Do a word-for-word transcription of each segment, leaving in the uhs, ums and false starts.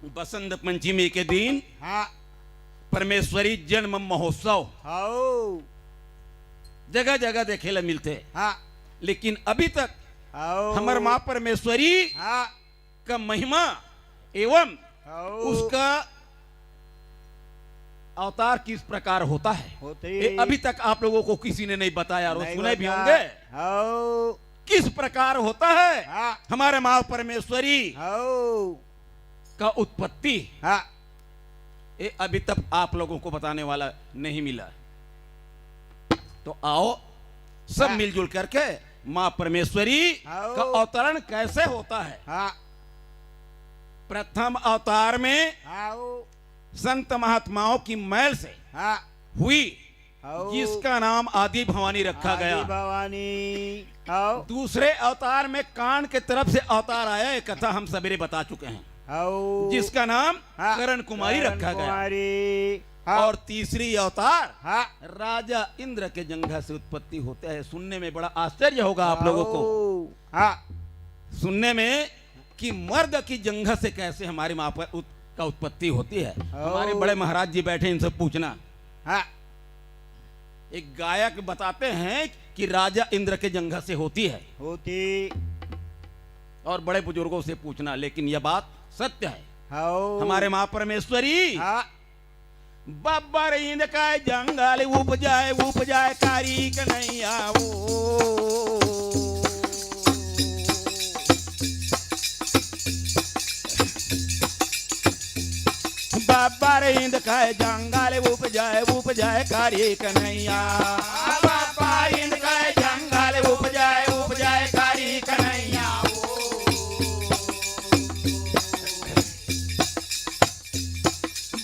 बसंत पंचमी के दिन हाँ। परमेश्वरी जन्म महोत्सव हाँ। जगह जगह देखे ला मिलथे। हाँ। लेकिन अभी तक हाँ। हमर माँ परमेश्वरी हाँ। का महिमा एवं हाँ। उसका अवतार किस प्रकार होता है, होते। ये अभी तक आप लोगों को किसी ने नहीं बताया और नहीं सुने भी बता। होंगे। हाँ। किस प्रकार होता है हाँ। हमारे माँ परमेश्वरी हाँ। का उत्पत्ति, हाँ। ये अभी तक आप लोगों को बताने वाला नहीं मिला। तो आओ, सब हाँ। मिलजुल करके माँ परमेश्वरी हाँ। का अवतरण कैसे होता है। हाँ। प्रथम अवतार में हाँ। संत महात्माओं की मैल से हाँ। हुई, हौ। जिसका नाम आदि भवानी रखा आदि गया। भवानी। हौ। दूसरे अवतार में कान के तरफ से अवतार आया, ये कथा हम सवेरे बता चुके हैं। हौ। जिसका नाम हाँ। करण कुमारी करण रखा गया। कुमारी। हाँ। और तीसरी अवतार हाँ। राजा इंद्र के जंघा से उत्पत्ति होता है। सुनने में बड़ा आश्चर्य होगा आप लोगों को। हौ। हाँ। सुनने में कि मर्द की जंघा से कैसे हमारी माँ पर उत-, का उत्पत्ति होती है। हौ। हमारे बड़े महाराज जी बैठे, इनसे पूछना। हाँ। एक गायक बताते हैं कि राजा इंद्र के जंघा से होती है। होती। और बड़े बुजुर्गों से पूछना, लेकिन यह बात सत्य है। हौ। हमारे माँ परमेश्वरी हाँ। बब्बर इंद का जंगल उपजाए, उपजाए कारी कन्हैया ओ। बब्बर इंद का जंगल उपजाए, उपजाए कारी कन्हैया। बब्बर इंद का जंगल उपजाए, उपजाए कारी कन्हैया ओ।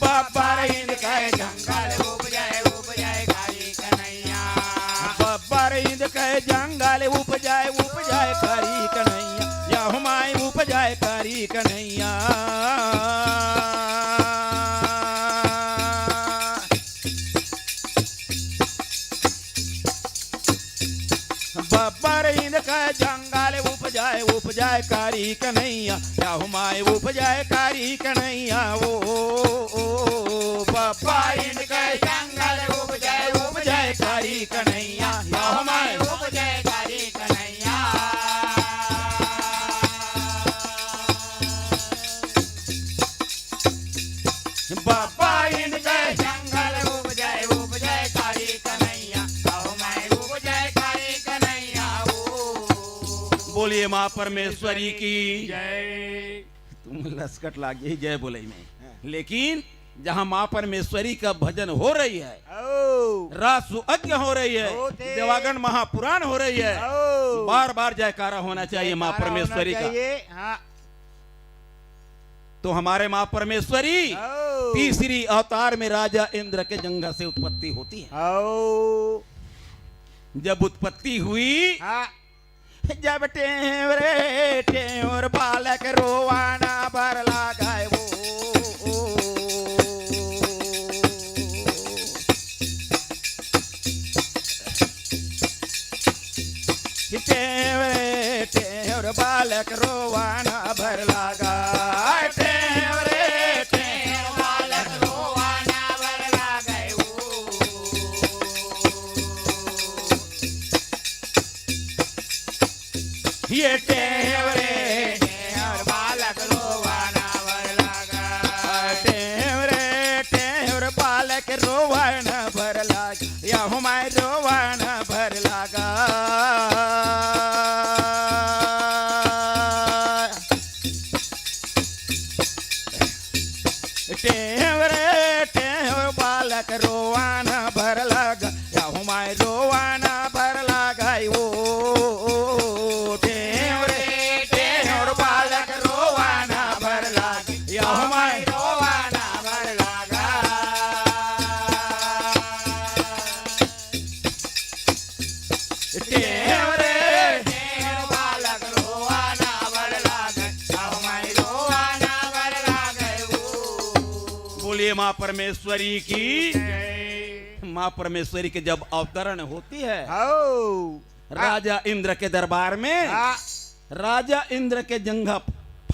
बब्बर इंद के जंगल उपजाए, उपजाए कारी कन्हैया। बब्बर इंद के जंगल उपजाए, उपजाए कारी कन्हैया। या हो माई उपजाए कारी कन्हैया। बब्बर इंद के जंगल उपजाए, उपजाए कारी कन्हैया, या हो माय उपजाए कारी कन्हैया, ओ, ओ, ओ, ओ, बब्बर इंद के जंगल उपजाए, उपजाए कारी कन्हैया, या हो माय उपजाए कारी कन्हैया। बब्बर इंद के जंगल उपजाए, उपजाए कारी कन्हैया, कहूँ मैं उपजाए कारी कन्हैया ओ। बोलिए माँ परमेश्वरी की जय। तुम लसकट लागे जय बोले में, हाँ। लेकिन जहाँ माँ परमेश्वरी का भजन हो रही है, ओ। रास सुअज्ञ हो रही है, होते। देवागण महापुराण हो रही है, ओ। बार बार जयकारा होना चाहिए माँ जयकारा परमेश्वरी होना का। चाहिए, हाँ। तो हमारे माँ परमेश्वरी ओ। तीसरी अवतार में राजा इंद्र के जंघा से उत्पत्ति होती है। ओ। जब उत्पत्ति हुई, हाँ। जब टेंवरे टेंवर बालक रोवाना बर लागे वो। टेंवरे टेंवर बालक रोवाना भर लागा। टेंवरे टेंवर बालक रोवाना भर लागे ओ। ये टेंवरे टेंवर बालक रोवाना भर लागा। टेंवरे टेंवर बालक रोवाना भर लागा। या हो माय रोवाना भर लागा। टेंवरे टेंवर बालक रोवाना भर लागा। या हो माय रोवाना भर लागा ओ। टेंवरे टेंवर बालक रोवाना भर लागा। या हो माय रोवाना भर लागा। टेंवरे टेंवर बालक रोवाना भर लागे, कहूँ मैं रोवाना भर लागे ओ। बोलिए माँ परमेश्वरी की। जय। माँ परमेश्वरी के जब अवतरण होती है, हौ। राजा इंद्र के दरबार में, हाँ। राजा इंद्र के जंघा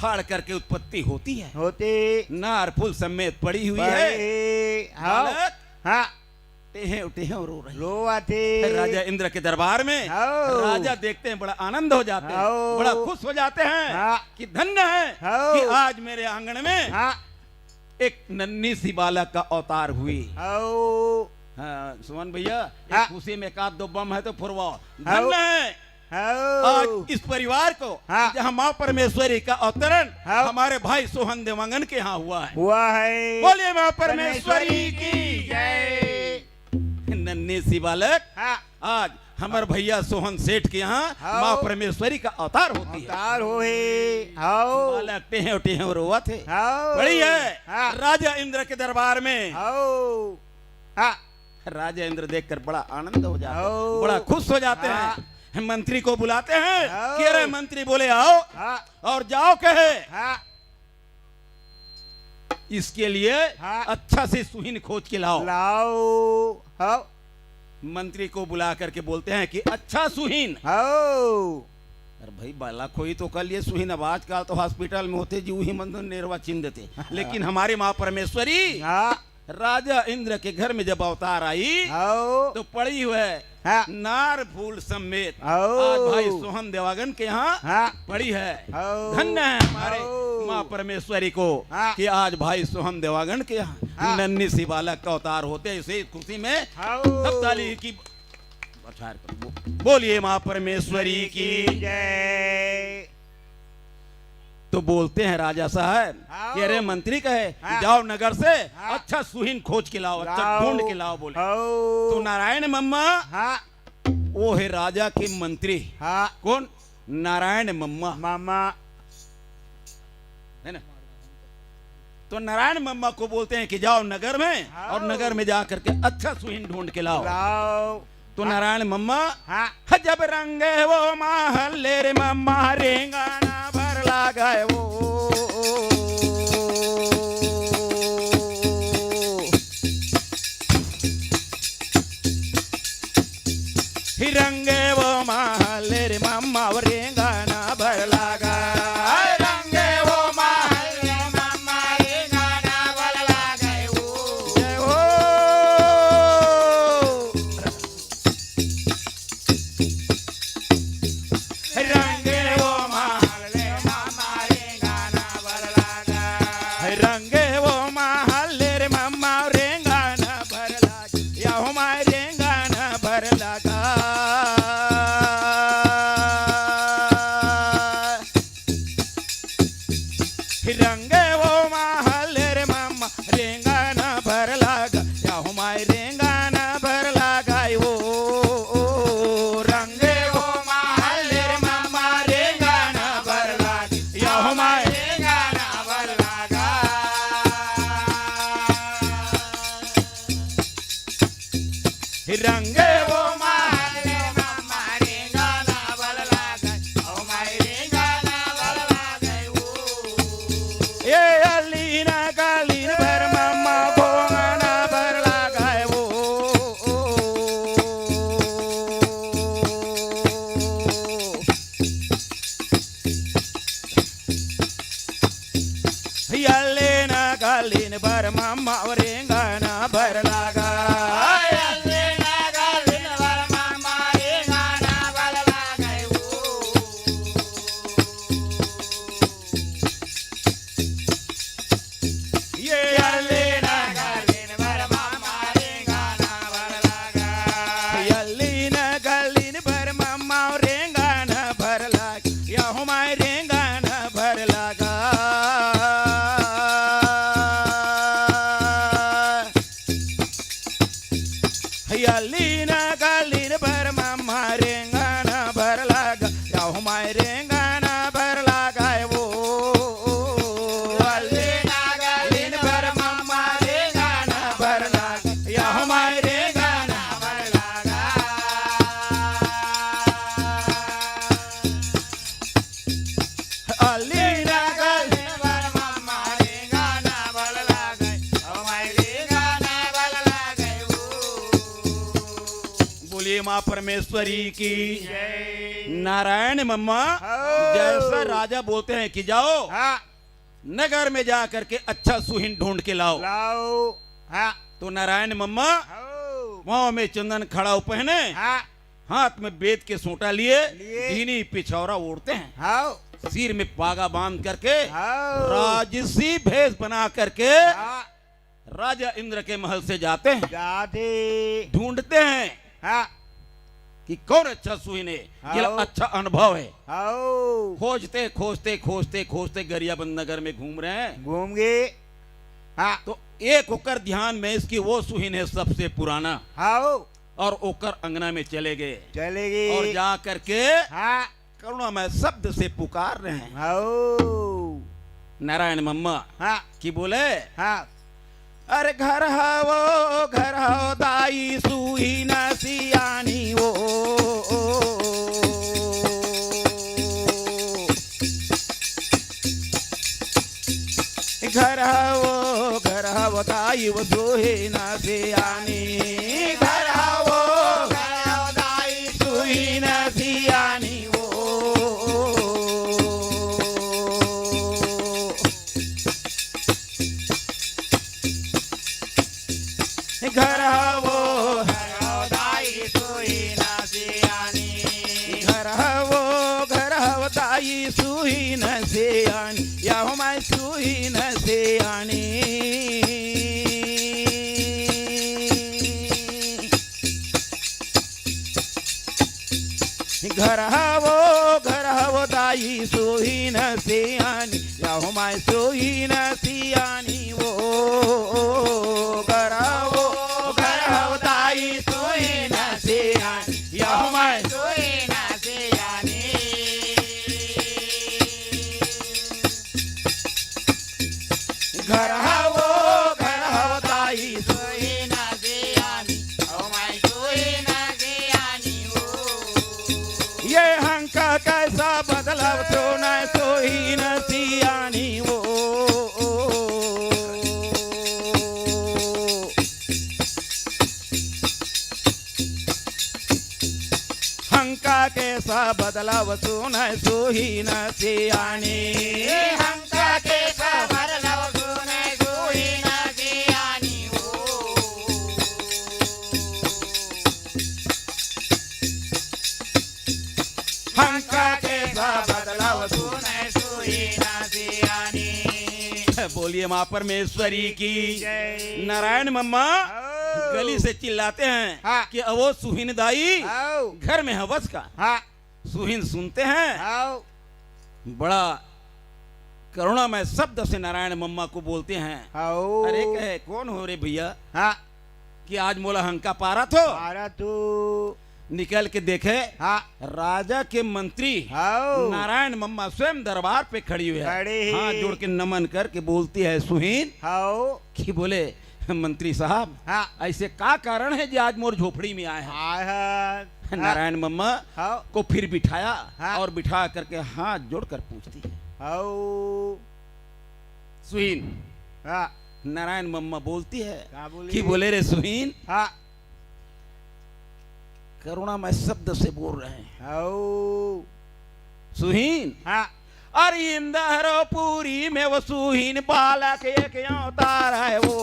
फाड़ करके उत्पत्ति होती है। होते। नार फूल समेत पड़ी हुई है। पड़े। हाँ। बालक हाँ। टेहेव टेहेव रो रही। रोवत हे। राजा इंद्र के दरबार में हाँ। राजा देखते हैं, बड़ा आनंद हो जाते हैं, हाँ। बड़ा खुश हो जाते हैं हाँ। कि धन्य है हाँ। कि आज मेरे आंगन में हाँ। एक नन्ही सी बालक का अवतार हुई। हाँ। हाँ, सुमन भैया, एक हाँ। खुशी में एक आध दो बम है तो फुरवाओ। हाँ। धन्य है हाँ। आज इस परिवार को हाँ। जहाँ माँ परमेश्वरी का अवतरण हाँ। हमारे भाई सोहन देवांगन के यहाँ हुआ है। हुआ है। बोलिए माँ परमेश्वरी की जय। नन्ही सी बालक हाँ। आज हमर भैया सोहन सेठ के यहाँ हाँ। माँ परमेश्वरी का अवतार होती है। अवतार होहे। हाँ। बालक टेहेव टेहेव रोवत हे। हाँ। पड़ी है हाँ। राजा इंद्र के दरबार में। हाँ। हाँ। राजा इंद्र देखकर बड़ा आनंद हो जाते हैं, हाँ। बड़ा खुश हो जाते हाँ। हैं। मंत्री को बुलाते हैं हाँ। कि अरे मंत्री, बोले आओ हाँ। और जाओ कहे हाँ। इसके लिए हाँ। अच्छा से सुहिन खोज के लाओ। लाओ। हाँ। मंत्री को बुला करके बोलते हैं कि अच्छा सुहिन। हाँ। अरे भाई, बालक होही तो कर लिए सुहिन, अब आजकल तो हॉस्पिटल में होथे जी, उही मन तो नेरवा चिन्ह देथे। लेकिन हमारे माँ परमेश्वरी हाँ। राजा इंद्र के घर में जब अवतार आई हाँ। तो पड़ी हुई है हाँ। नार फूल समेत। हाँ। आज भाई सोहन देवांगन के यहाँ हाँ। पड़ी है। हाँ। धन्य है हमारे हाँ। माँ परमेश्वरी को हाँ। कि आज भाई सोहन देवांगन के यहाँ हाँ। नन्ही सी बालक का अवतार होते हैं। इसी खुशी में हाँ। सब ताली की बौछार कर बो-, बोलिए माँ परमेश्वरी की जय। तो बोलते हैं राजा साहब हाँ। कि अरे मंत्री कहे कि हाँ। जाओ नगर से हाँ। अच्छा सुहिन खोज के लाओ, अच्छा लाओ। ढूंढ के लाओ, बोले। हाँ। तो नारायण मम्मा हाँ। वो है राजा के मंत्री। हाँ। कौन? नारायण मम्मा। मामा। है ना? तो नारायण मम्मा को बोलते हैं कि जाओ नगर में हाँ। और नगर में जा करके अच्छा सुहिन ढूंढ के लाओ। लाओ। तो नारायण मम्मा हाँ। ह जब रंगे वो माहल्ले रे मम्मा, रेंगाना भर लागे वो। ही रंगे वो माहल्ले रे मम्मा, वो रेंगाना भर लागे। रंगे वो माहल्ले मम्मा, रेंगाना भर लागे वो। जय हो। रंगे वो माहल्ले मम्मा, रेंगाना भर लागे। रंगे वो माहल्ले रे मम्मा, रेंगाना भर लागे। या हो माय रेंगाना भर लागे। रंगे वो माहल्ले रे मम्मा, रेंगाना भर लागे। या हो माय रेंगाना भर लागे वो। रंगे वो माहल्ले रे मम्मा, रेंगाना भर लागे। या हो माय रेंगाना भर लागे। रंगे वो माहल्ले मम्मा, रेंगाना भर लागे। ओ माय रेंगाना भर लागे वो। ए अलीना कालीन भर मम्मा, गोंगाना भर लागे वो। यल्लेन गल्लिन बर मम्मा, रेंगाना भर लागे। यल्लेन गल्लिन बर मम्मा, रेंगाना भर लागे वो। ये यल्लेन गल्लिन बर मम्मा, रेंगाना भर लागे। यल्लेन गल्लिन बर मम्मा, रेंगाना भर लागे। या हो माय रेंगाना भर लागे। यल्लेन गल्लिन बर मम्मा, रेंगाना भर लागे। या हो माय रेंगाना भर लागे वो। यल्लेन गल्लिन बर मम्मा, रेंगाना भर लागे। या हो माय रेंगाना भर लागे। अलीना गलीन बर मम्मा, रेंगाना भर लागे। ओ माय रेंगाना भर लागे वो। बोलिए माँ परमेश्वरी की। जय। नारायण मम्मा, हाँ। जैसा राजा बोलते हैं कि जाओ, हाँ। नगर में जा करके अच्छा सुहिन ढूंढ के लाओ। लाओ। हाँ। तो नारायण मम्मा, हाँ। पाँव में चंदन खड़ाऊ पहने, हाँ। हाथ में बेंत के सोंटा लिए, लिए। दीनी पिछौरा ओढ़ते हैं। हाँ। सिर में पागा बांध करके, हाँ। राजसी भेष बना करके, हाँ। राजा इंद्र के महल से जाते हैं। जाते। ढूंढते हैं, हाँ। कि कौन अच्छा सुहिन है, हाँ। जिला अच्छा अनुभव है। हाँ। खोजते, खोजते, खोजते, खोजते गरियाबंद नगर में घूम रहे हैं। घूम गए। हाँ। तो एक ओकर ध्यान में इसकी वो सुहिन है सबसे पुराना। हाँ। और ओकर अंगना में चले गए। चले गए। और जा करके, हाँ। करुणामय शब्द से पुकार रहे हैं। हाँ। नारायण मम्मा, हाँ। कि बोले, हाँ। अरे घर हवो, घर हवो दाई सुहिन सियानी वो। घर हवो, घर हवो दाई वो सुहिन सियानी। घर हवो, घर हवो दाई सुहिन सियानी वो। घर हवो, घर हवो दाई सुहिन सियानी। घर हवो, घर हवो दाई सुहिन सियानी। या हो माय सुहिन सियानी। घर हवो, घर हवो दाई सुहिन सियानी, या हो माय सुहिन सियानी वो। घर हवो, घर हवो दाई सुहिन सियानी, या हो माय सुहिन सियानी। घर हवो, घर हवो दाई सुहिन सियानी, ओ माय सुहिन सियानी वो। ये हंका कैसा बदलाव सुन सुहिन सियानी वो। हंका कैसा बदलाव सुन सुहिन सियानी। हंका कैसा बदलाव सुन सुहिन सियानी वो। हंका कैसा बदलाव सुन सुहिन सियानी। बोलिए माँ परमेश्वरी की। जय। नारायण मम्मा हाँ। गली से चिल्लाते हैं हाँ। कि अवो सुहिन दाई हाँ। घर में हवस का। हाँ। सुहिन सुनते हैं। हाँ। बड़ा करुणामय शब्द से नारायण मम्मा को बोलते हैं। हाँ। अरे कहे, कौन हो रे भैया? हाँ। कि आज मोला हंका पारा थो। पारा थो। निकल के देखे, हाँ। राजा के मंत्री हाँ। नारायण मम्मा स्वयं दरबार पे खड़ी हुई है। खड़ी। हाथ जोड़ के नमन करके बोलती है, सुहिन। हाँ। कि बोले, मंत्री साहब, हाँ। ऐसे का कारण है जो आज मोर झोपड़ी में आए हैं? आए हैं। नारायण मम्मा हाँ। को फिर बिठाया हाँ। और बिठा करके हाथ जोड़कर पूछती है। हाँ। सुहिन। हाँ। नारायण मम्मा बोलती है का बोली? कि बोले रे सुहिन, हाँ। करुणामय शब्द से बोल रहे हैं। हाँ। सुहिन। हाँ। अरे इंदरपुरी में वो सुहिन बालक एक अवतार है वो।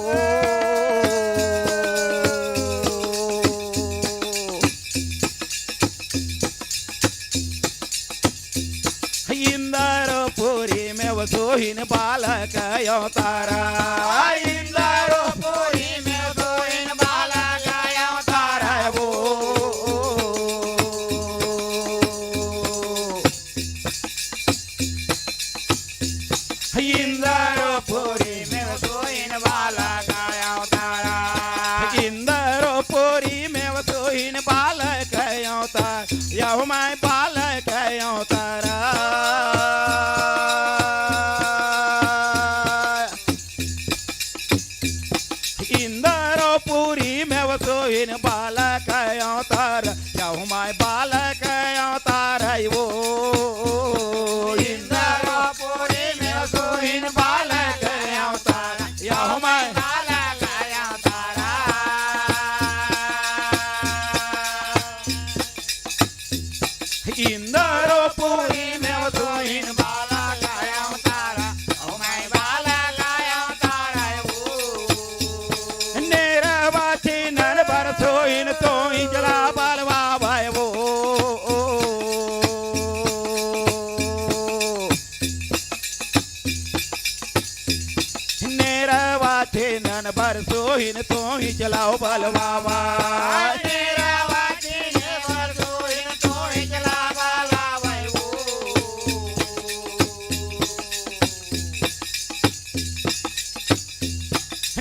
इंदरपुरी में वो सुहिन बालक अवतार। इंदरपुरी में वो सुहिन बालक अवतार है वो। इंदरपुरी में सुहिन बालक अवतारा। इंदरपुरी में सुहिन बालक अवतार, यहु माय बालक अवतारा। इंदरपुरी में सुहिन बालक अवतार, यहु माय बालक अवतार वो। इंदरपुरी में सुहिन बालक अवतार, यहु माय बालक अवतार। इंदरपुरी में सुहिन छीनन बर सुहिन तोहिच ला बलवावय। नेरवा छीने बर सुहिन तोहिच ला बलवावय ओ।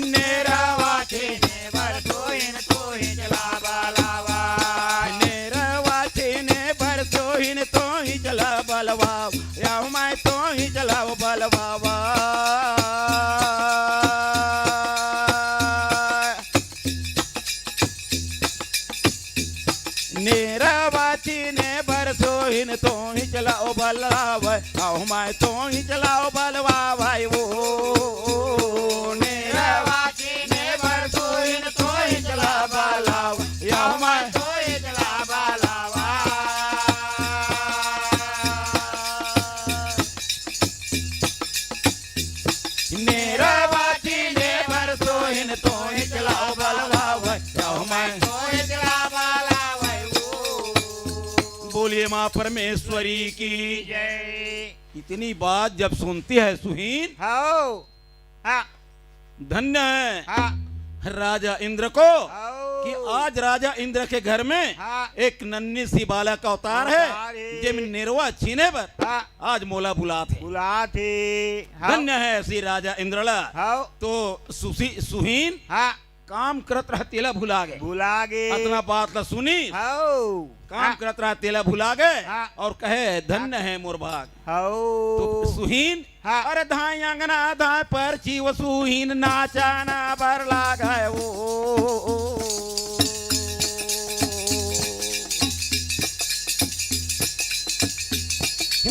नेरवा छीने बर सुहिन तोहिच ला बलवावय। नेरवा छीने बर सुहिन तोहिच ला बलवावय। या मैं तोहिच ला बलवावय। नेरवा छीने बर सुहिन तोहिच ला बलवावय। अहो मैं तोहिच ला बलवावय ओ। नेरवा छीने बर सुहिन तोहिच ला बलवावय। अहो मैं तोहिच ला बलवावय। नेरवा छीने बर सुहिन तोहिच ला बलवावय। अहो मैं तोहिच ला बलवावय ओ। बोलिए माँ परमेश्वरी की। जय। इतनी बात जब सुनती है सुहिन, हाँ। हाँ। धन्य है हाँ। राजा इंद्र को हाँ। कि आज राजा इंद्र के घर में हाँ। एक नन्ही सी बालक अवतार है, अवतार है। जेमे नेरवा छीने बर हाँ। आज मोला बुलात हे। बुलात हे। हाँ। धन्य है ऐसी राजा इंद्र ला। हाँ। तो सुसी-, सुहिन हाँ। काम करत रहा तेला भुला गे। भुला गे। अतना बात ला सुनिस। हौ। काम हाँ। करत रहा तेला भुला गे हाँ। अउ कहे, "धन्य हाँ। है मोर भाग।" हौ। तो सुहिन, हाँ। अरे धाय अंगना धाय परछी वो सुहिन नाचना बर लागे ओ।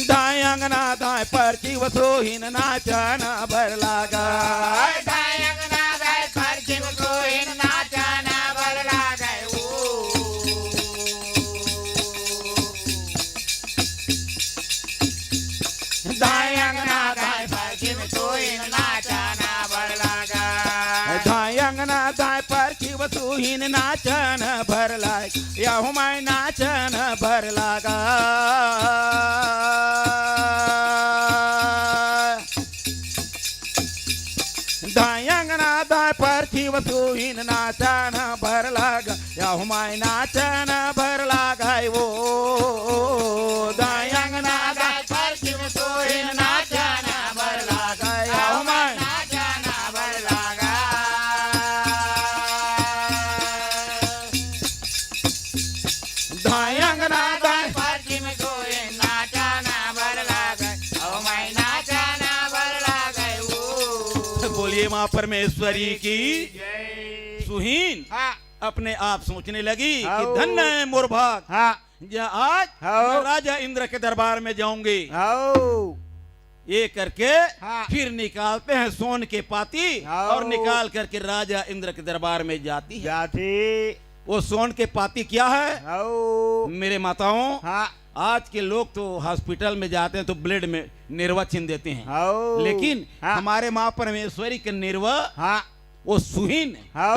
धाय अंगना धाय परछी वो सुहिन नाचना बर लागे। धाय अंगना धाय परछी वो सुहिन नाचना बर लागे ओ। धाय अंगना धाय परछी वो सुहिन नाचना बर लागे। धाय अंगना धाय परछी वो सुहिन नाचना बर लागे। या हो मैं नाचना बर लागे। धाय अंगना धाय परछी वो सुहिन नाचना बर लागे। या हो मैं नाचना बर लागे ओ। धाय अंगना धाय परछी वो सुहिन नाचना बर लागे। या हो मैं नाचना बर लागे। धाय अंगना धाय परछी वो सुहिन नाचना बर लागे। ओ मैं नाचना बर लागे ओ। बोलिए माँ परमेश्वरी की। जय। सुहिन हाँ। अपने आप सोचने लगी कि हाँ। धन्य है मोर भाग। हाँ। या आज हाँ। मैं राजा इंद्र के दरबार में जाऊंगी। हाँ। ये करके हाँ। फिर निकालते हैं सोन के पाती हाँ। और निकाल करके राजा इंद्र के दरबार में जाती है। जाती। वो सोन के पाती क्या है? हाँ। मेरे माताओं, हाँ। आज के लोग तो हॉस्पिटल में जाते हैं तो ब्लेड में नेरवा छीन देते हैं। हाँ। लेकिन हाँ। हमारे माँ परमेश्वरी के नेरवा हाँ। वो सुहिन हाँ।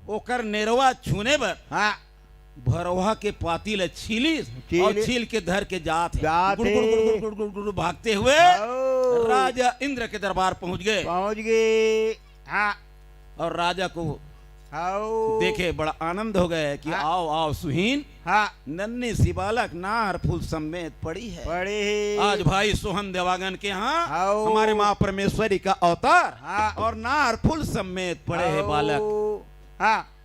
ओकर नेरवा छूने बर हाँ। भरवा के पाती ल छीलिस छील अउ छील के धर के जात हे। जात गुड़, गुड़, गुड़, हे। गुड़, गुड़, गुड़, गुड़, गुड़ भागते हुए हौ। राजा इंद्र के दरबार पहुंच गए। पहुंच गए। हाँ। और राजा को हौ। देखे बड़ा आनंद हो गया कि हाँ। आओ, आओ सुहीन, हाँ। नन्ही सी बालक नार फूल समेत पड़ी है। पड़ी है। आज भाई सोहन देवांगन के यहाँ हौ। हमारे माँ परमेश्वरी का अवतार हाँ। और नार फूल समेत पड़े है हौ। बालक। हाँ।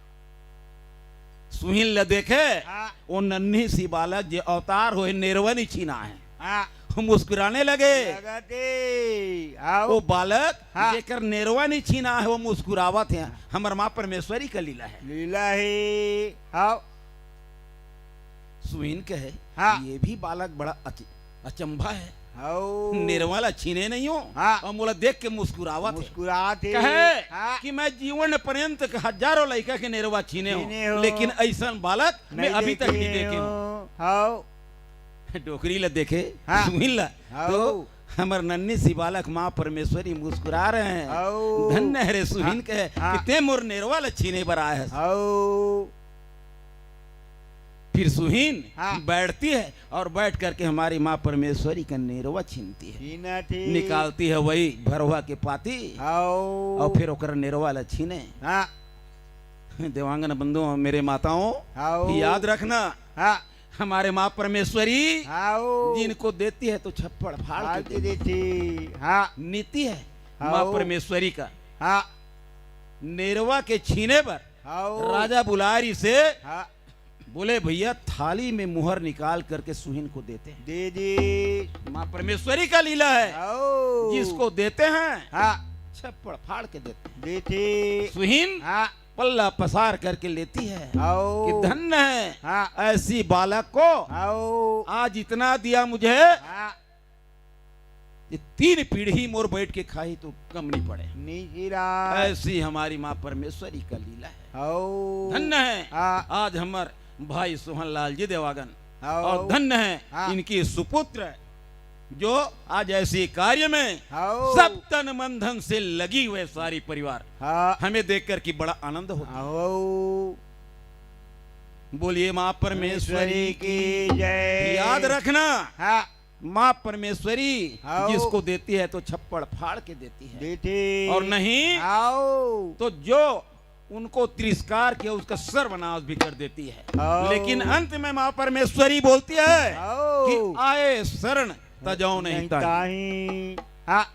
सुहीन ल देखे, हाँ। वो नन्ही सी बालक जे अवतार होए, नेरवा नी छीना है। हाँ। वो मुस्कुराने लगे। लगते, आओ। वो बालक हाँ। जेकर नेरवा नी छीना है, वो मुस्कुरावत है। हमर माँ परमेश्वरी का लीला है। लीला है, आओ। सुहीन कहे, हाँ। ये भी बालक बड़ा अच-, अचंभा है। हौ। नेरवा ला छीने नहीं हो हाँ। और मोला देख के मुस्कुरावत है। मुस्कुरात हे। कहे हाँ। कि मैं जीवन पर्यंत हजारों लइका के नेरवा छीने हो, छीने हो। लेकिन ऐसन बालक मैं नहीं अभी तक नहीं देखे देखे हो। हो। हौ। डोकरी ला देखे, हाँ। सुहीन ला, हौ। तो हमर नन्ही सी बालक माँ परमेश्वरी मुस्कुरा रहे हैं। हौ। धन्य है रे सुहीन हाँ। कहे हाँ। कि ते मोर नेरवा ला छीने बर आए हस। हौ। फिर सुहिन हाँ। बैठती है और बैठ करके हमारी माँ परमेश्वरी का नेरवा छीनती है, छीनत ही। निकालती है वही भरवा के पाती हौ। और फिर ओकर नेरवा ला छीने। हाँ। देवांगन बंधुओं, मेरे माताओं, हौ। याद रखना, हाँ। हमारे माँ परमेश्वरी हौ। जिनको देती है तो छप्पड़ फाड़ फाड़ के के देती। देती। हाँ। नीति है हौ। माँ परमेश्वरी का। हाँ। नेरवा के छीने पर हौ। राजा बुलारी से हाँ। बोले, "भैया, थाली में मुहर निकाल करके सुहिन को देते हैं।" दे दी। माँ परमेश्वरी का लीला है, हौ। जिसको देते हैं, हाँ। छप्पड़ फाड़ के देते हैं। देती। सुहिन हाँ। पल्ला पसार करके लेती है हौ। कि धन्य है हाँ। ऐसी बालक को, हौ। आज इतना दिया मुझे, हाँ। ये तीन पीढ़ी मोर बैठ के खाही तो कम नहीं पड़े। नहीं जीरा। ऐसी हमारी माँ परमेश्वरी का लीला है। हौ। धन्य है हाँ। आज हमर भाई सोहन लाल जी देवागन, हौ। और धन्य है हाँ। इनकी सुपुत्र जो आज ऐसे कार्य में हौ। सब तन मन धन से लगी हुए सारी परिवार हाँ। हमें देख करके बड़ा आनंद होता है। हौ। बोलिए माँ परमेश्वरी परमेश्वरी की की जय। याद रखना, हाँ। माँ परमेश्वरी हौ। जिसको देती है तो छप्पड़ फाड़ के देती है, देती। और नहीं हौ। तो जो उनको तिरस्कार किया उसका सर्वनाश भी कर देती है। हौ। लेकिन अंत में माँ परमेश्वरी बोलती है हौ। कि आए शरण तजौ नहीं नहीं ताई। ताई। हाँ।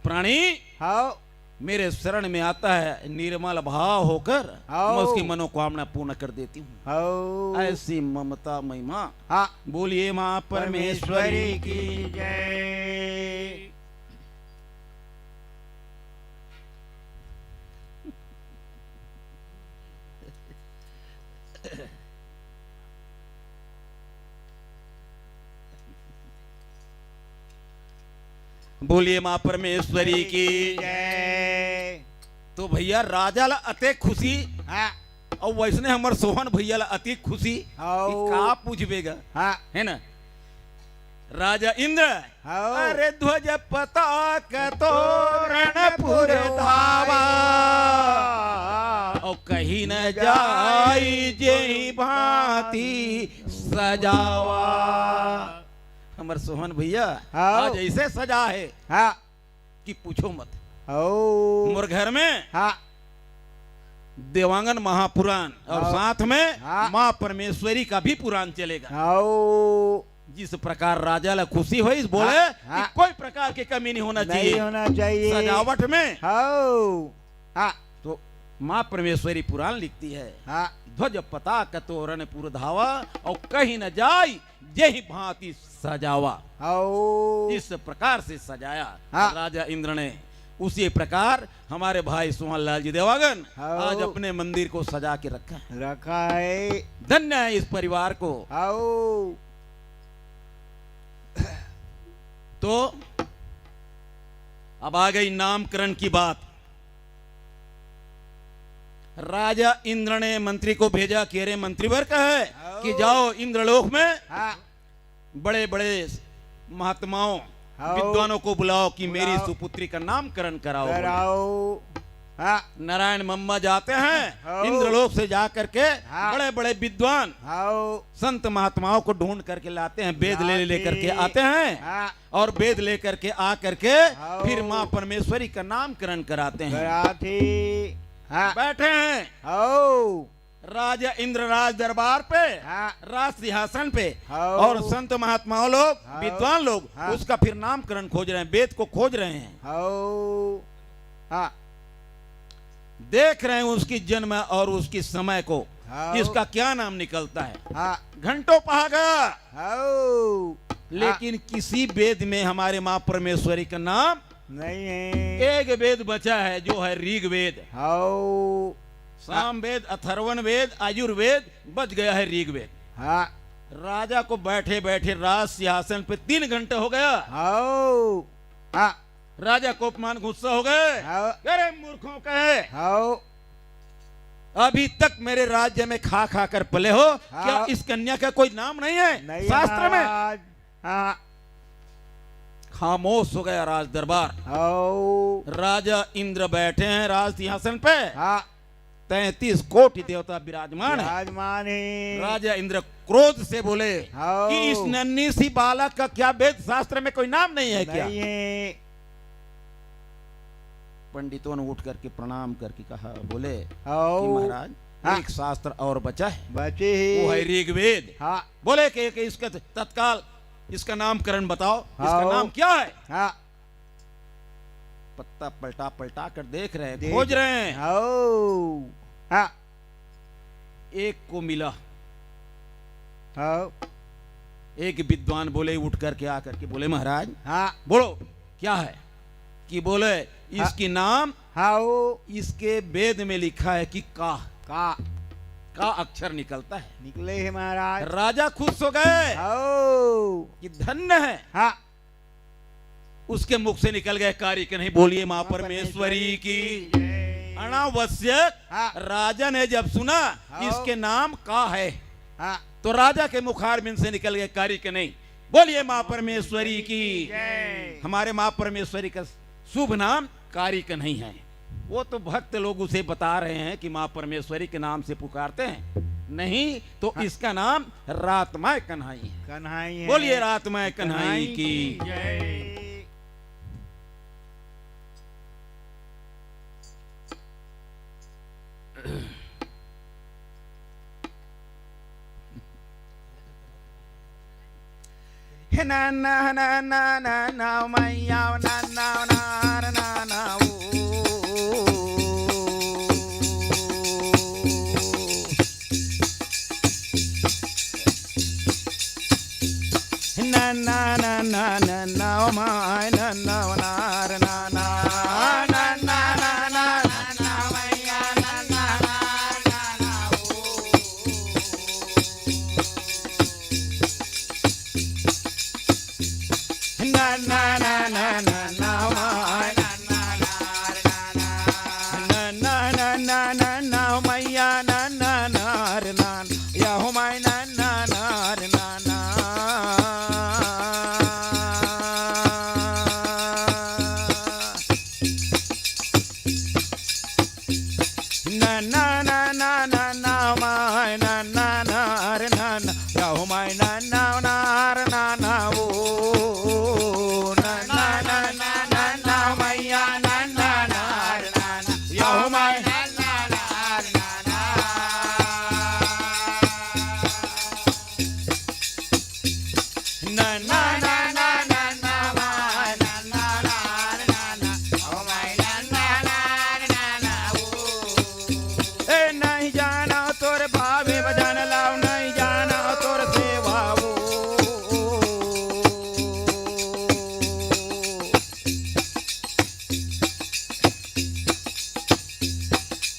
प्राणी हौ। मेरे शरण में आता है निर्मल भाव होकर, हौ। मैं उसकी मनोकामना पूर्ण कर देती हूँ। हौ। ऐसी ममता महिमा। हाँ। बोलिए माँ परमेश्वरी परमेश्वरी की। की जय। बोलिए माँ परमेश्वरी की। जय। तो भैया, राजा ला अतेक खुशी, हाँ। और वैसने हमर सोहन भैया ला अतेक खुशी हौ। कि का पूछबे गा, हाँ। है ना? राजा इंद्र, हौ। अरे ध्वज पताक तोरण पुर धावा, और कहीं न जाई जेहि भांति सजावा। हमर सोहन भैया हौ। आज ऐसे सजा है हाँ। कि पूछो मत। हौ। मोर घर में हाँ। देवांगन महापुराण और हौ। साथ में हाँ। माँ परमेश्वरी का भी पुराण चलेगा। हौ। जिस प्रकार राजा ला खुशी होइस, बोले हाँ, कि हाँ। कोई प्रकार की कमी नहीं होना नहीं चाहिए। होना चाहिए। सजावट में। हौ। हाँ। तो माँ परमेश्वरी पुराण लिखती है, हाँ। ध्वज पताक तोरण पुर धावा, और कहीं न जाई जेहि भांति सजावा। हौ। जिस प्रकार से सजाया हाँ। राजा इंद्र ने, उसी प्रकार हमारे भाई सोहन लाल जी देवागन हौ। आज अपने मंदिर को सजा के रखा है। रखा है। धन्य है इस परिवार को। हौ। तो अब आ गई नामकरण की बात। राजा इंद्र ने मंत्री को भेजा कि अरे मंत्रीवर का है हौ। कि जाओ इंद्रलोक में हाँ। बड़े-बड़े महात्माओं, हौ। विद्वानों को बुलाओ कि मेरी बुलाओ। सुपुत्री का नामकरण कराओ, बोले। कराओ। हाँ। नारायण मम्मा जाते हैं, हौ। इंद्रलोक से जा करके हाँ। बड़े-बड़े विद्वान, हौ। संत महात्माओं को ढूंढ करके लाते हैं, वेद ले, लाते। लेकर के आते हैं हाँ। और वेद लेकर के आ करके हौ। फिर माँ परमेश्वरी का नामकरण कराते हैं। कराते। हाँ। बैठे हैं। हौ। राजा इंद्र राज दरबार पे, हाँ। राज सिंहासन पे, हौ। और संत महात्माओं लोग, हौ। विद्वान लोग, हाँ। उसका फिर नामकरण खोज रहे हैं, वेद को खोज रहे हैं। हौ। हाँ। देख रहे हैं उसकी जन्म और उसकी समय को, हौ। इसका क्या नाम निकलता है। हाँ। घंटों पहा गया, हौ। लेकिन हाँ। किसी वेद में हमारे माँ परमेश्वरी का नाम नहीं है। एक वेद बचा है, जो है ऋग्वेद। हौ। सामवेद, अथर्वण वेद, आयुर्वेद, बच गया है ऋग्वेद। हाँ। राजा को बैठे बैठे राज सिंहासन पे तीन घंटे हो गया। हौ। हाँ। राजा कोपमान गुस्सा हो गए। हौ। अरे मूर्खों कहे, हौ। अभी तक मेरे राज्य में खा खा कर पले हो, हाँ। क्या इस कन्या का कोई नाम नहीं है नहीं शास्त्र में? महाराज। हाँ। खामोश हो गया राज दरबार। हौ। राजा इंद्र बैठे हैं राज सिंहासन पे। हाँ। तैंतीस कोटि देवता विराजमान है। विराजमान है। राजा इंद्र क्रोध से बोले हाँ। कि इस नन्ही सी बालक का क्या वेद शास्त्र में कोई नाम नहीं है क्या? नहीं है। पंडितों ने उठ करके प्रणाम करके कहा, बोले हाँ। कि महाराज, हाँ। एक शास्त्र और बचा है। बचे ही। वो है ऋग्वेद। हाँ। बोले कि, कि इसका तत्काल इसका नामकरण बताओ, इसका हाँ। नाम क्या है? हाँ। पत्ता पलटा पलटा कर देख रहे हैं, देख खोज रहे हैं। हाँ। हाँ। एक को मिला। हाँ। एक विद्वान बोले, उठ करके आ करके बोले, महाराज, हाँ। बोलो, क्या है? कि बोले, हाँ। इसकी नाम, हाँ, वो इसके वेद में लिखा है कि का, का। का अक्षर निकलता है। निकले है महाराज। राजा खुश हो गए हाँ। कि धन्य है। हाँ। उसके मुख से निकल गए, "कारिक नहीं।" बोलिए माँ माँ परमेश्वरी परमेश्वरी की। की जय। अनावश्यक हाँ। राजा ने जब सुना, हाँ। "इसके नाम का है?" हाँ। तो राजा के मुखारबिंद से निकल गए, "कारिक नहीं।" बोलिए माँ परमेश्वरी की। जय। हमारे माँ परमेश्वरी का शुभ नाम कारिक नहीं है। वो तो भक्त लोग उसे बता रहे हैं कि माँ परमेश्वरी के नाम से पुकारते हैं, नहीं तो हाँ। इसका नाम रातमय कन्हई है। कन्हई है। बोलिए रातमय कन्हई कन्हई की। की जय। हे नन्ना, नन्ना, नन्ना, मैया, नन्ना, नार, नन्ना, ओ। नन्ना, नन्ना, नन्ना, ओ माय, नन्ना, ओ नार, नन्ना, नन्ना, नन्ना, नन्ना, मैया, नन्ना, नार, नन्ना, ओ। ए, नहीं जानो तोर भावे भजन लाओ, नहीं जानो तोर सेवा वो।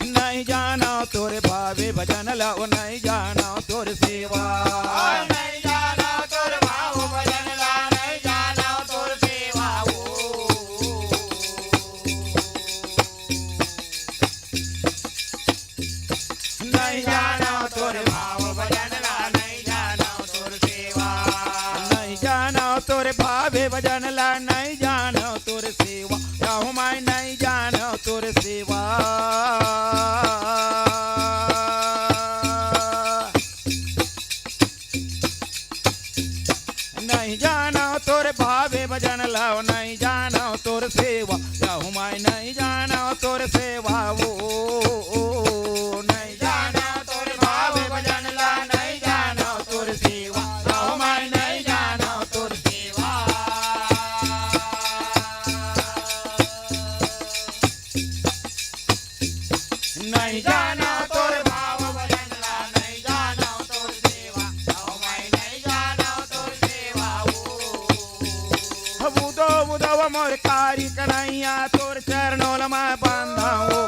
नहीं जानो तोर भावे भजन लाओ, नहीं जानो तोर सेवा। नहीं जानो तोर भाव भजन ला, नहीं जानो तोर सेवा वो। नहीं जानो तोर भाव भजन ला, नहीं जानो तोर सेवा। नहीं जानो तोर भावे भजन ला, नहीं जानो तोर सेवा। राहु माय नहीं जानो तोर सेवा। नहीं जानो तोर भावे भजन लाओ, नहीं जानो तोर सेवा, राहु माय नहीं जानो तोर सेवा वो। नहीं जानो तोर भावे भजन ला, नहीं जानो तोर सेवा, राहु माय नहीं जानो तोर सेवा। नहीं जानो तोर भाव भजन ला, नहीं जानो तोर सेवा, ओ मैं नहीं जानो तोर सेवा ओ। बुधो बुधो मोर कारिक नैया, तोर चरणों ल मैं बंधाओ।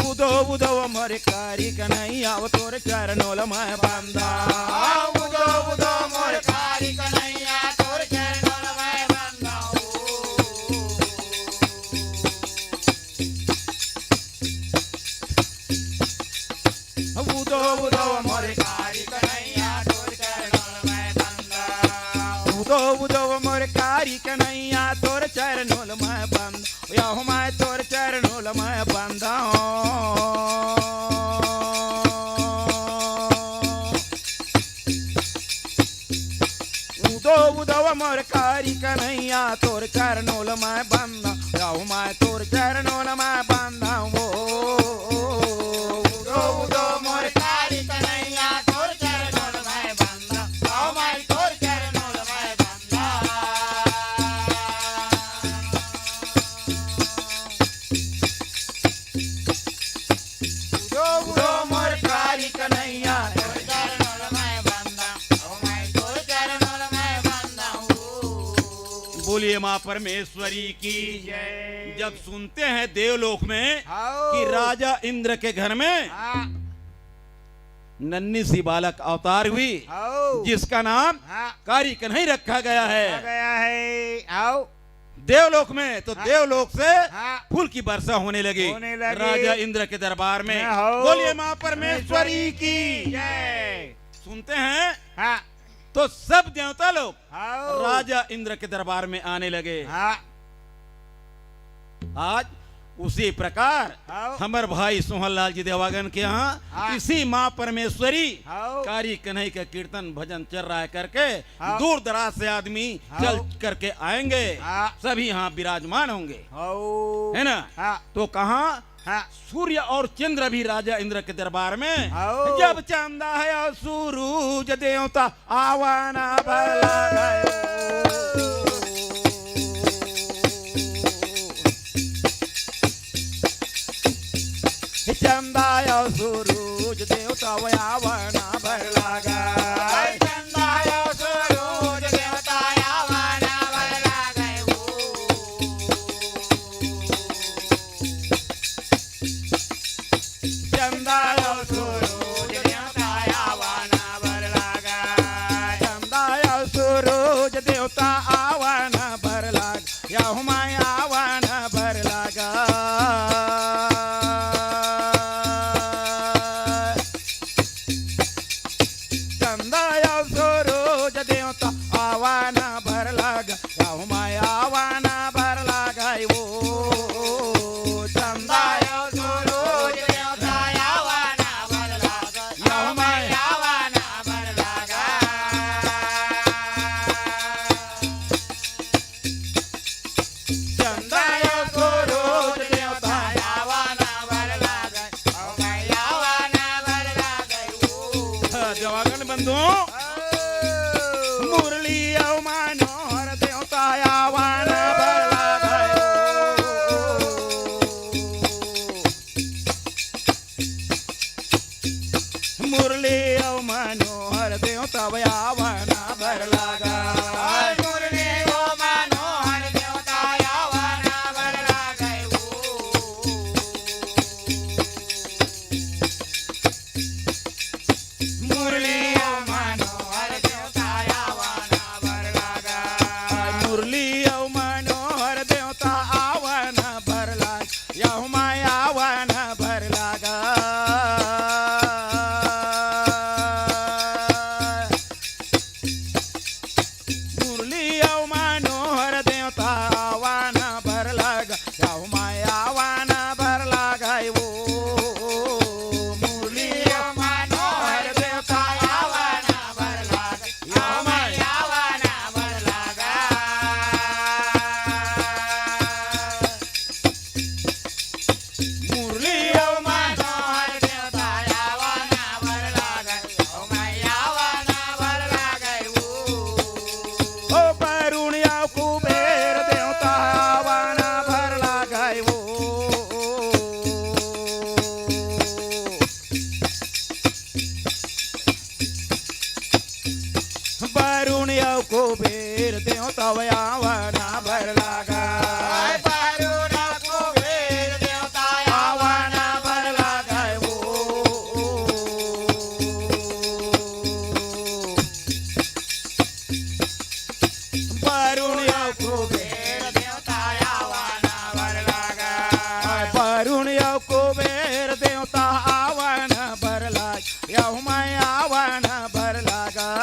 बुधो बुधो मोर कारिक नैया, वो तोर चरणों ल मैं बंधा। बुधो बुधो मोर कारिक नैया, तोर चरणों ल मैं बंधा। बुधो बुधो मोर कारिक नैया, तोर चरणों ल मैं बंधा। ओ उदो मोर कारी कन्हैया, तोर चरणोल मैं बंद, या हो मैं तोर चरणोल मैं बंद। उदो उदो मोर कारी कन्हैया, तोर चरणोल मैं बंद, या हो मैं तोर चरणोल मैं बंद। ओ उदो उदो मोर कारी कन्हैया, तोर चरणोल मैं बंद, या हो मैं तोर चरणोल मैं बंद। उदो उदो मोर कारी कन्हैया, तोर चरणोल मैं बंदा, ओ मैं तोर चरणोल मैं बंदा हूँ। बोलिए माँ परमेश्वरी की। जय। जब सुनते हैं देवलोक में हाओ। कि राजा इंद्र के घर में हाँ। नन्ही सी बालक अवतार हुई, हाओ। जिसका नाम हाँ। कारी कन्हई रखा गया है। रखा गया है। आओ। देवलोक में तो हाँ। देवलोक से हाँ। फूल की वर्षा होने लगी। होने लगी। राजा इंद्र के दरबार में। हाँ, हो। बोलिए माँ परमेश्वरी की। जय। सुनते हैं हाँ। तो सब देवता लोग हाँ। राजा इंद्र के दरबार में आने लगे। हाँ। आज उसी प्रकार हाँ। हमर भाई सोहन लाल जी देवागन के यहाँ हाँ। इसी माँ परमेश्वरी हाँ। कारी कन्हई का कीर्तन भजन चल रहा है करके हाँ। दूर दराज से आदमी हाँ। चल करके आएंगे, हाँ। सभी यहाँ विराजमान होंगे, हाँ। है ना? हाँ। तो कहाँ हाँ। सूर्य और चंद्र भी राजा इंद्र के दरबार में, हाँ। जब चंदा है और सूरज देवता आवा ना भला गयो। चंदा या सूरज देवता आवा ना भला गयो। चंदा या सूरज देवता आवा ना भला गयो। चंदा या सूरज देवता आवा ना भला गयो। चंदा या सूरज देवता आवा ना भला गयो। या हो मैं आवा ना भला गयो। चंदा या सूरज देवता आवा ना भला गयो। या हो मैं आवा ना भला गयो। चंदा या सूरज देवता आवा ना भला गयो। या हो मैं आवा ना भला गयो। चंदा या सूरज देवता आवा ना भला गयो। ओ मैं आवा ना भला गयो। हाँ, देवागन बंधु। ओ। मुरली अउ मनोहर देवता आवा ना भला गयो। मुरली अउ मनोहर देवता आवा ना भला गयो। मुरली अउ मनोहर देवता आवा ना भला गयो। मुरली अउ मनोहर देवता आवा ना भला गयो। मुरली अउ मनोहर देवता आवा ना भला गयो। या हो मैं आवा ना भला गयो। मुरली अउ मनोहर देवता आवा ना भला गयो। या हो मैं आवा ना भला गयो। मुरली अउ मनोहर देवता आवा ना भला गयो। या हो मैं आवा ना भला गयो। मुरली अउ मनोहर देवता आवा ना भला गयो। ओ मैं आवा ना भला गयो। ओ वरुण अउ कुबेर देवता आवा ना भला गयो। वरुण अउ कुबेर देवता आवा ना भला गयो। वरुण अउ कुबेर देवता आवा ना भला गयो। वरुण अउ कुबेर देवता आवा ना भला गयो। वरुण अउ कुबेर देवता आवा ना भला गयो। या हो मैं आवा ना भला गयो।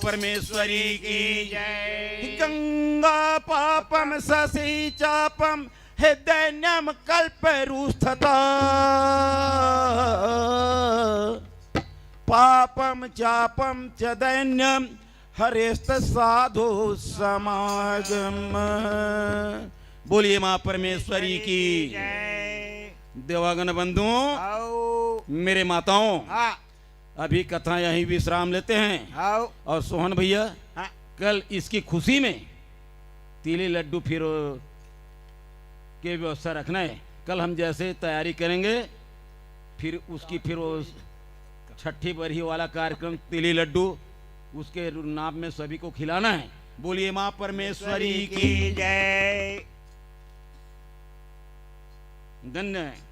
परमेश्वरी की। गंगा पापम शशि चापम हे दैन्यम कल्परूस्थता। पापम चापम च दैन्यम हरेस्त साधु समागम। बोलिए माँ परमेश्वरी की। देवागन बंधुओं, आओ। मेरे माताओं, हाँ। अभी कथा यहीं विश्राम लेते हैं। आओ। और सोहन भैया, हाँ। कल इसकी खुशी में तीली लड्डू फिर के व्यवस्था रखना है। कल हम जैसे तैयारी करेंगे, फिर उसकी फिर वो छठी बरही वाला कार्यक्रम, तीली लड्डू, उसके नाम में सभी को खिलाना है। बोलिए माँ परमेश्वरी की। जय। धन्य है।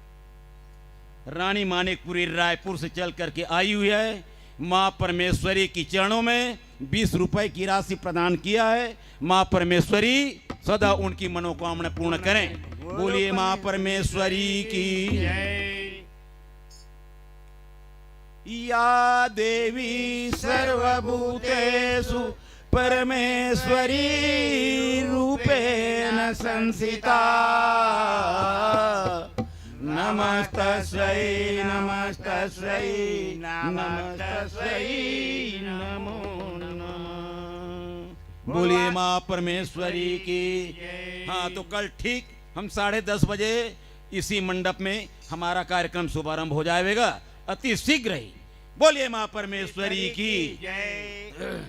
रानी मानिकपुरी रायपुर से चल करके आई हुई है। माँ परमेश्वरी की चरणों में बीस रुपए की राशि प्रदान किया है। माँ परमेश्वरी सदा उनकी मनोकामना पूर्ण करें। बोलिए माँ परमेश्वरी की। जय। या देवी सर्वभूतेषु परमेश्वरी रूपेण संस्थिता। नमस्तस्यै, नमस्तस्यै, नमस्तस्यै, नमो नमः। बोलिए माँ परमेश्वरी की। हाँ, तो कल ठीक हम साढ़े दस बजे इसी मंडप में हमारा कार्यक्रम शुभारंभ हो जाएगा अति शीघ्र ही। बोलिए माँ परमेश्वरी की। जय।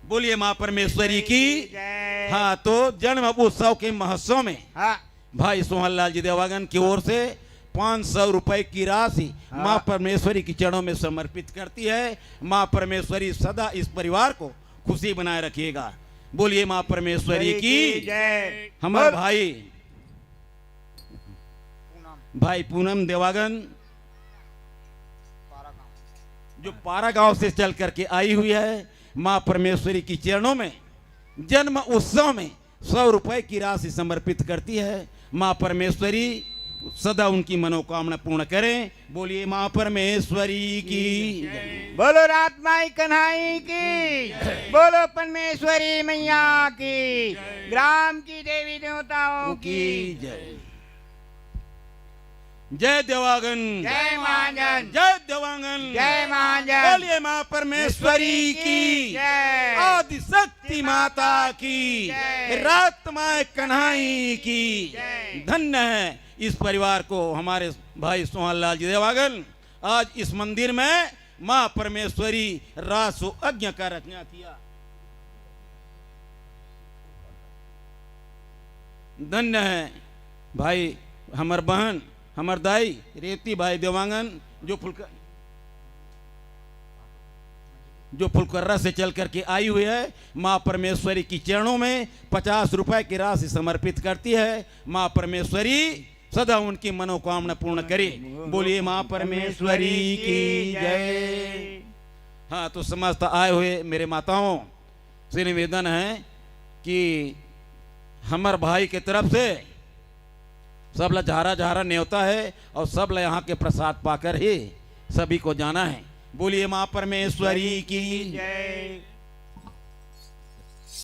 बोलिए माँ परमेश्वरी की। जय। हाँ, तो जन्म उत्सव के महोत्सव में, हाँ। भाई सोहनलाल जी देवागन की ओर से पाँच सौ रुपए की राशि, हाँ। माँ परमेश्वरी की चरणों में समर्पित करती है। माँ परमेश्वरी सदा इस परिवार को खुशी बनाए रखिएगा। बोलिए माँ परमेश्वरी की। जय। हमारे बोल। भाई, भाई पूनम देवागन जो पारा गांव से चल करके आई हुई है, माँ परमेश्वरी की चरणों में जन्म उत्सव में सौ रुपए की राशि समर्पित करती है। माँ परमेश्वरी सदा उनकी मनोकामना पूर्ण करें। बोलिए माँ परमेश्वरी की। बोलो रात माई कन्हाई की। बोलो परमेश्वरी मैया की। ग्राम की देवी देवताओं की। जय। जय देवांगन। जय महाजन। जय देवांगन। जय महाजन। बोलिए माँ परमेश्वरी की। जय। आदिशक्ति माता की। जय। रात माई कन्हाई की। जय। धन्य है इस परिवार को, हमारे भाई सोहनलाल जी देवांगन आज इस मंदिर में माँ परमेश्वरी रासो यज्ञ का रचना किया। धन्य है भाई, हमर बहन, हमर दाई रेवती बाई देवांगन जो फुलक-, जो फुलकर्रा से चल करके आई हुई है, माँ परमेश्वरी की चरणों में पचास रुपए की राशि समर्पित करती है। माँ परमेश्वरी सदा उनकी मनोकामना पूर्ण करे। बोलिए माँ परमेश्वरी की जय। हाँ, तो समस्त आए हुए मेरे माताओं से निवेदन है कि हमर भाई के तरफ से सब ला झारा झारा नेवता है और सब ला यहाँ के प्रसाद पाकर ही सभी को जाना है। बोलिए माँ परमेश्वरी की जय।